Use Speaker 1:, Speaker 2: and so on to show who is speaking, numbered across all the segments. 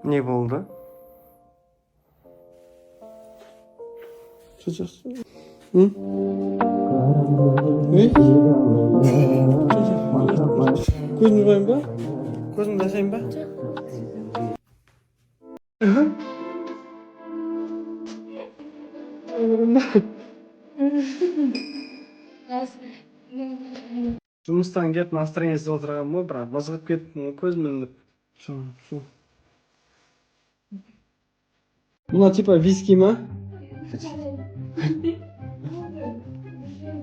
Speaker 1: Не болды? Че? М? Ей? Көзімді жұмайын ба? Көзімді ашайын ба? Жұмыстан келіп, настроениесіз отырғанмын ғой, бірақ мызғып кеттім ғой, көзім ілініп. Шу, шу. Мына типа виски ма?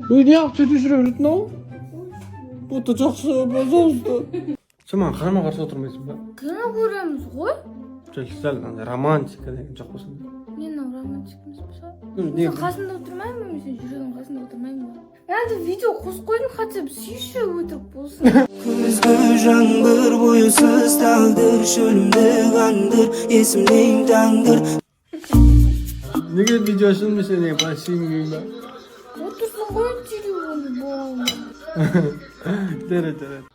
Speaker 1: Ой, неғып сөйтіп жүре береді мынау? Будто жақсы, пожалуйста. Сен маған қарама қарсы отырмайсың ба?
Speaker 2: Кино көреміз ғой.
Speaker 1: Сәл, сәл андай романтика деген жоқ па сонда?
Speaker 2: Не, мынау романтик емес па?
Speaker 1: Ну, не?
Speaker 2: Сен қасында отырмаймын ба? Мен сенің жүрегің қасында отырмаймын ба? Мен видео қосып қойдым, хотя бы сүйші, өтірік болсын.
Speaker 3: Күзгі жаңбыр, бойсыз тағдыр, шөлімді қандыр, есімнен таңдыр.
Speaker 1: Неге видео ашылмай, сен неге былай сүйінгенбеймін ба?
Speaker 2: Отырсың ғой телефонды болма.
Speaker 1: Жарайды, жарайды.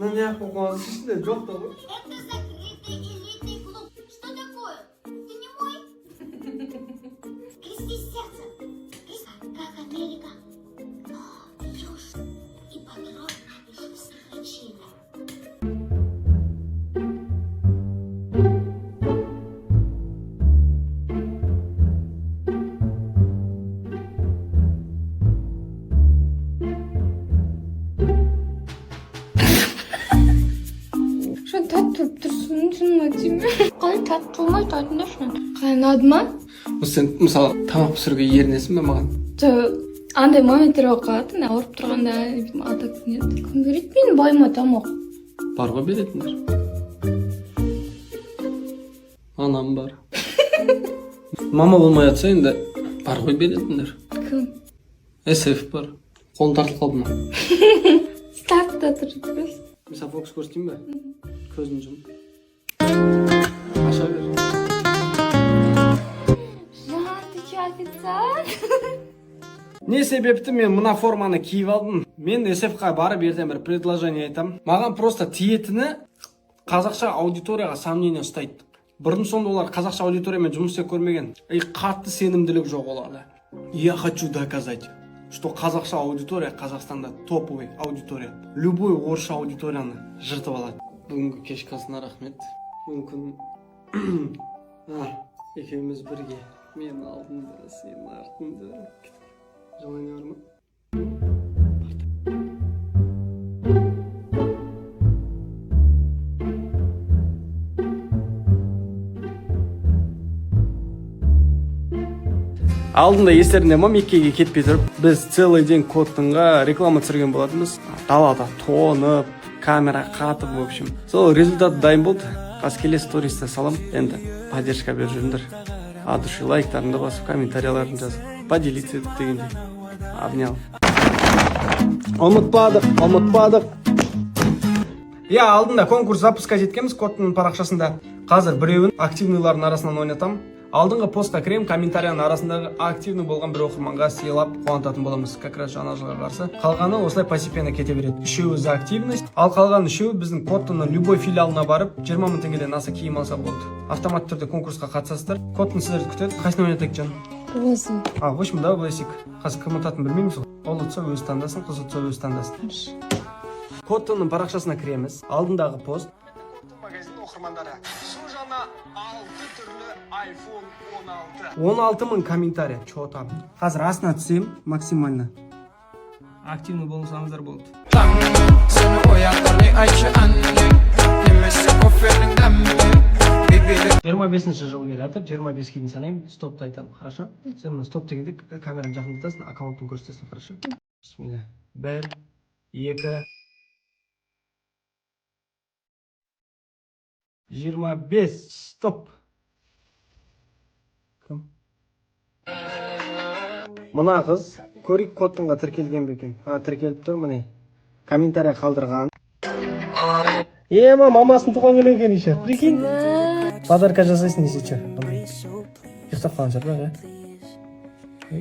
Speaker 1: Мына неғып қойған, ішінде жоқ та ғой.
Speaker 4: Это закрытый элитный клуб. Что такое? Ты не мой? Крести сердце. Как Америка. Но пьешь и подробно опишу все причины.
Speaker 2: Шын тәтті болып тұрсын, шынын айтайын ба? Қалай тәтті болмайды, айтыңдаршы. Қалай, ұнады ма?
Speaker 1: Сен, мысалы, тамақ пісіруге ерінесің бе маған?
Speaker 2: Жоқ, андай моменттер болып қалады, андай ауырып тұрғанда, а так нет. Кім береді менің байыма тамақ?
Speaker 1: Бар ғой беретіндер. Анам бар. Мама болмай жатса, енді бар ғой беретіндер.
Speaker 2: Кім?
Speaker 1: СФ бар. Қолым тартылып қалды ма?
Speaker 2: Стартта тұр просто.
Speaker 1: Мен саған фокус көрсетейін ба? Көзін жұм. Аша бер.
Speaker 2: Жан, ты че, официант?
Speaker 1: Не себепті мен мына форманы киіп алдым? Мен СФ-қа барып, ертең бір предложение айтамын. Маған просто тиетіні, қазақша аудиторияға сомнение ұстайды. Бұрын соңды олар қазақша аудиториямен жұмыс істеп көрмеген и қатты сенімділік жоқ оларда. Я хочу доказать, что қазақша аудитория Қазақстанда топовый аудитория, любой орысша аудиторияны жыртып алады. Бүгінгі кешкі асына рахмет. Мүмкін, екеуміз бірге, мен алдында, сен артында. Желание бар ма? Алдында, естеріңде ма, Меккеге кетпей тұрып, біз целый день Коттонға реклама түсірген болатынбыз. Далада тоңып, камера қатып, в общем, сол результат дайын болды. Қазір келесі стористе салам. Енді поддержка беріп жүріңдер, от души лайктарыңды басып, комментарияларыңды жазып, поделиться етіп дегендей. Обнял. Ұмытпадық, ұмытпадық. Иә, алдында конкурс запускать еткенбіз Коттонның парақшасында. Қазір біреуін активныйлардың арасынан ойнатамын. Алдыңғы постқа кіремін, комментарияның арасындағы активный болған бір оқырманға сыйлап қуантатын боламыз, как раз жаңа жылға қарсы. Қалғаны осылай постепенно кете береді. Үшеуі за активность, ал қалған үшеуі біздің Коттонның любой филиалына барып, 20 000 теңгеден аса киім алса болды, автоматты түрде конкурсқа қатысасыздар. Коттон сіздерді күтеді. Қайсысын ойнатайық, жан?
Speaker 2: Розы.
Speaker 1: А, в общем, давай былай істейік: қазір кім ұтатынын білмейміз ғой. Ұл ұтса, өзі таңдасын, қыз ұтса, өзі таңдасын. Коттонның парақшасына кіреміз. Алдындағы пост. Магазин оқырмандары, су жаңа алты түрлі iPhone 16. 16 мың комментарий. Че там? Қазір астына түсемін максимально. Активный болсаңыздар болды.
Speaker 5: Сені оятар не, айтшы әнге, немесе кофенің дәмі, бибілік.
Speaker 1: 25-жыл келе жатыр, 25-ке дейін санаймын, стопты айтамын, хорошо? Сен мына стоп дегенде камераны жақындатасың, аккаунтын көрсетесің, хорошо? Бисмилля. Бір, екі, 25, стоп. Кім? Мына қыз, көрейік, Коттонға тіркелген бе екен? А, тіркеліп тұр, міне. Комментарий қалдырған. Ема, мамасының туған күні екен еще. Прикинь. Подарка жасайсың десе ше. Ұйықтап қалған шығар бірақ, иә.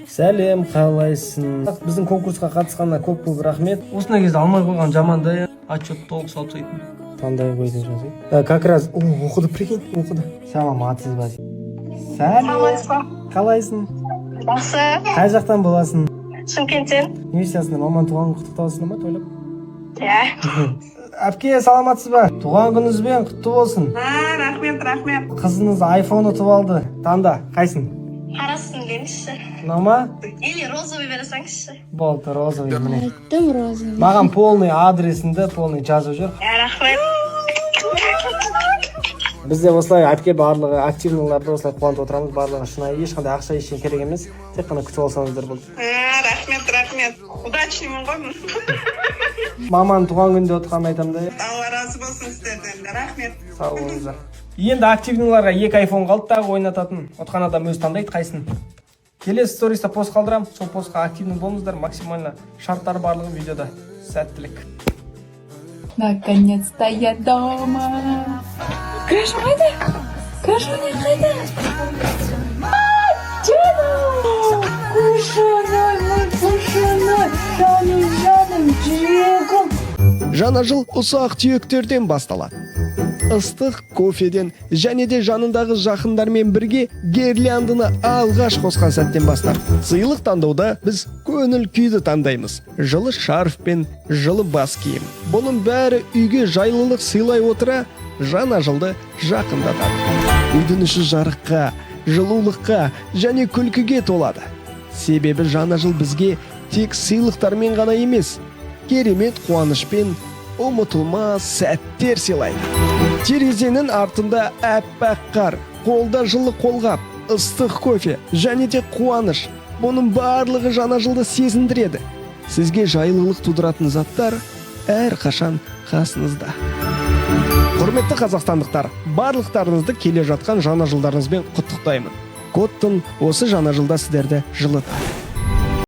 Speaker 1: Сәлем, қалайсың? Біздің конкурсқа қатысқанына көп көп рахмет. Осындай кезде алмай қойған жаман да, отчет толық салып тастайтын. Таңдай қой деп жазайын. Как раз о, оқыды, прикинь, оқыды. Саламатсыз ба? Сәлем, қалайсың?
Speaker 6: Жақсы.
Speaker 1: Қай жақтан боласың?
Speaker 6: Шымкенттен.
Speaker 1: Не істейсіңдер? Маманың туған күнін құттықтап ма, тойлап?
Speaker 6: Иә.
Speaker 1: Әпке, саламатсыз ба? Туған күніңізбен, құтты болсын!
Speaker 6: А, рахмет, рахмет.
Speaker 1: Қызыңыз айфон ұтып алды, таңда қайсың?
Speaker 6: Қарасын беріңізші.
Speaker 1: Мынау ма?
Speaker 6: Или розовый бере салыңызшы.
Speaker 1: Болды, розовый, міне.
Speaker 2: Айттым, розовый.
Speaker 1: Маған полный адресіңді, полный жазып жүр.
Speaker 6: Иә, рахмет.
Speaker 1: Бізде осылай, әпке, барлығы активный ларды осылай қуантып отырамыз. Барлығы шынайы, ешқандай ақша, ештеңе керек емес, тек қана күтіп алсаңыздар болды.
Speaker 6: А, рахмет, рахмет. Удачный мын ғой мен.
Speaker 1: Маманың туған күнінде отқанын айтамын да.
Speaker 6: Алла разы болсын сіздерден де, рахмет.
Speaker 1: Сау болыңыздар. Енді активный ларға екі айфон қалды тағы ойнататын. Ұтқан адам өзі таңдайды қайсысын. Келесі сториста пост қалдырамын, сол постқа активный болыңыздар максимально. Шарттары барлығы видеода. Сәттілік!
Speaker 7: Наконец-то я дома. Крашым қайда? Крашым қайда? А, жаным! Кушаной, мой кушаной, жаным, жаным, жүрегім.
Speaker 8: Жаңа жыл ұсақ түйектерден басталады. Ыстық кофеден және де жанындағы жақындармен бірге гирляндыны алғаш қосқан сәттен бастап. Сыйлық таңдауда біз көңіл күйді таңдаймыз. Жылы шарф пен жылы бас киім. Бұның бәрі үйге жайлылық сыйлай отыра, жаңа жылды жақындатады. Үйдің іші жарыққа, жылулыққа және күлкіге толады. Себебі жаңа жыл бізге тек сыйлықтармен ғана емес, керемет қуанышпен ұмытылмас сәттер сыйлайды. Терезенің артында әппақ қар, қолда жылы қолғап, ыстық кофе және де қуаныш. Бұның барлығы жаңа жылды сезіндіреді. Сізге жайлылық тудыратын заттар әрқашан қасыңызда. Құрметті қазақстандықтар, барлықтарыңызды келе жатқан жаңа жылдарыңызбен құттықтаймын. Коттон осы жаңа жылда сіздерді жылытады.